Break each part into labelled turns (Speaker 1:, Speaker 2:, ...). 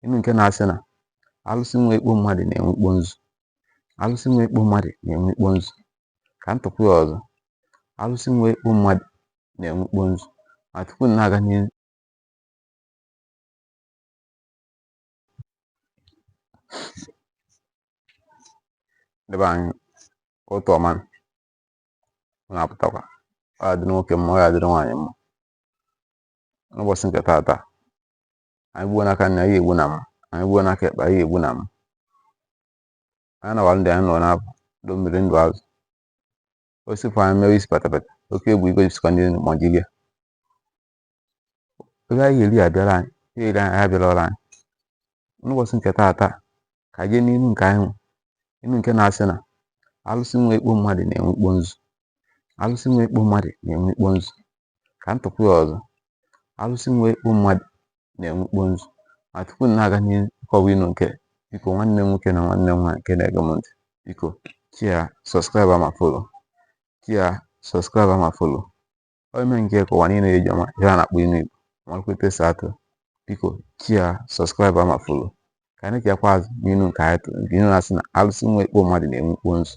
Speaker 1: Inu nke na-asị na alụsị nwe ikpo mmadụ na-enwe ikpo nzu. Alụsị nwe ikpo mmadụ na-enwe ikpo nzu. Ka m tụpụ ya ọzọ. Alụsị nwe ikpo mmadụ na-enwe ikpo nzu. Ma tupu m na-aga n'ihu, ndị be anyị, ụtụtụ ọma unu apụtakwa. Ọ ya-adịrị nwoke mma, ọ ya-adịrị nwaanyị mma. N'ụbọchị nke taata, anyị gbuo n'aka nri, anyị egbu na mma. Anyị gbuo n'aka ekpe, anyị egbu na mma. Anyị nawara ndị anyị nọ n'abụ ndụ mmiri ndụ azụ. Osifo anyị mewe isi patapata, oke egwu igwe jisikwa ndị Naijiria. Ebe anyị ga-eri abịara anyị, ihe eri anyị abịara ọrụ anyị. N'ụbọchị nke taata, ka anyị jee n'inu nke anyị nwe. Inu nke na-asị na alụsị nwe ikpo mmadụ na-enwe ikpo nzu. Alụsị nwe ikpo mmadụ na-enwe ikpo nzu. Ka m tụpụ ya ọzọ. Alụsị nwe ikpo mmadụ na-enwe ikpo nzu. Ma tupu m na-aga n'ihu ịkọwa inu nke, biko nwanne m nwoke na nwanne m nwaanyị nke na-ege m ntị, biko share, subscribe ma follow. Share, subscribe ma follow. Ọ ime nke ka ụwa niile eji ọma ihe a na-akpọ inu Igbo marakwa etu esi atụ. Biko share, subscribe ma follow. Ka anyị na-echekwa azụ n'inu nke anyị tụrụ, nke inu na-asị na alụsị nwe ikpo mmadụ na-enwe ikpo nzu.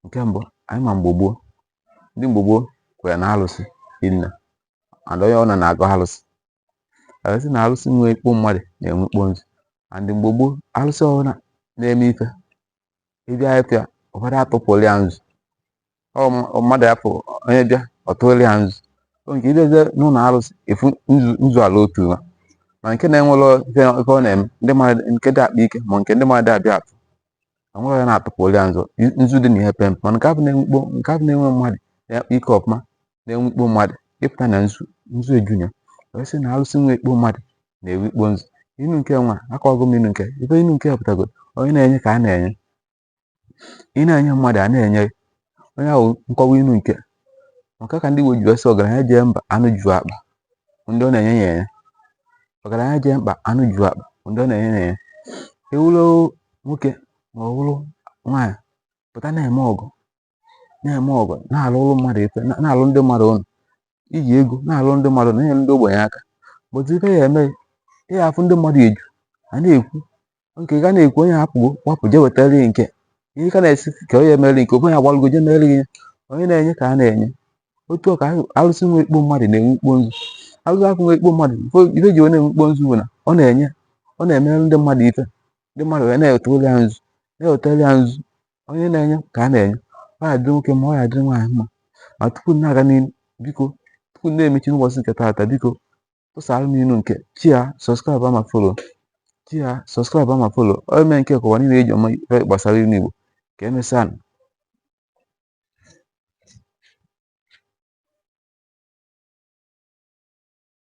Speaker 1: Nke mbụ, anyị ma mgbe gboo, ndị mgbe gboo kwere na alụsị hinne, and onye ọbụla na-agọ alụsị. Alụsị na alụsị nwe ikpo mmadụ na-enwe ikpo nzu. And mgbe gboo, alụsị ọbụla na-eme ife, ịbịa ịfụ ya, ụfọdụ atụpụrụ ya nzu. Ọ mmadụ afọ onye bịa, ọ tụrụ ya nzu. O nke ịbịazie n'ụlọ alụsị, efu nzu nzu ala otu ha. Ma nke na-enwero ife ife ọ na-eme, ndị mmadụ nke dị akpa ike ma nke ndị mmadụ abịa afụ, enwere onye na-atụpụrụ ya nzu. Nzu dị na ihe pempe. Mana nke ahụ na-enwe ikpo, nke ahụ na-enwe mmadụ na-akpa ike ọfụma, na-enwe ikpo mmadụ, ịpụta na nzu nzu eju ya. Wee sị na alụsị nwe ikpo mmadụ na-enwe ikpo nzu. Inu nke nwa akọwago m inu nke ife inu nke pụtago, onye na-enye ka a na-enye. Ị na-enye mmadụ, a na-enye gị. Onye ahụ nkọwa inu nke maka ka ndị Igbo ji wee sị ọgaranya jee mba anụ ju akpa, ndị ọ na-enye ya enye. Ọgaranya jee mkpa anụ ju akpa, ndị ọ na-enye ya enye. Ewuru nwoke ma ọ wụrụ nwaanyị pụta na-eme ọgụ, na-eme ọgụ, na-alụrụ mmadụ ife, na-alụ ndị mmadụ ụlọ, iji ego na-alụ ndị mmadụ, na-enyere ndị ogbenye aka. But ife ya eme, ị ya afụ ndị mmadụ eju a na-ekwu nke ga na-ekwu, onye hapụgo gbapụ jee wetara ya nke ihe ka na-esi ka onye emere nke onye agbalụgo jee mere ya. Onye na-enye ka a na-enye. Otu ọ ka alụsị nwe ikpo mmadụ na-enwe ikpo nzu. Alụsị ahụ nwe ikpo mmadụ, ife ji na-enwe ikpo nzu bụ na ọ na-enye, ọ na-emere ndị mmadụ ife, ndị mmadụ wee na-ewetara ya nzu, na-ewetara ya nzu. Onye na-enye ka a na-enye. Ọ ya adịrị nwoke mma, ọ ya adịrị nwaanyị mma. Ma tupu m na-aga n'ihu, biko tupu m na-emechi n'ụbọchị nke taata, biko tụsara m inu nke, share, subscribe ma follow. Share, subscribe ma follow. Ọ ime nke ka ụwa niile eji ọma ife gbasara inu Igbo. Ka emesịa.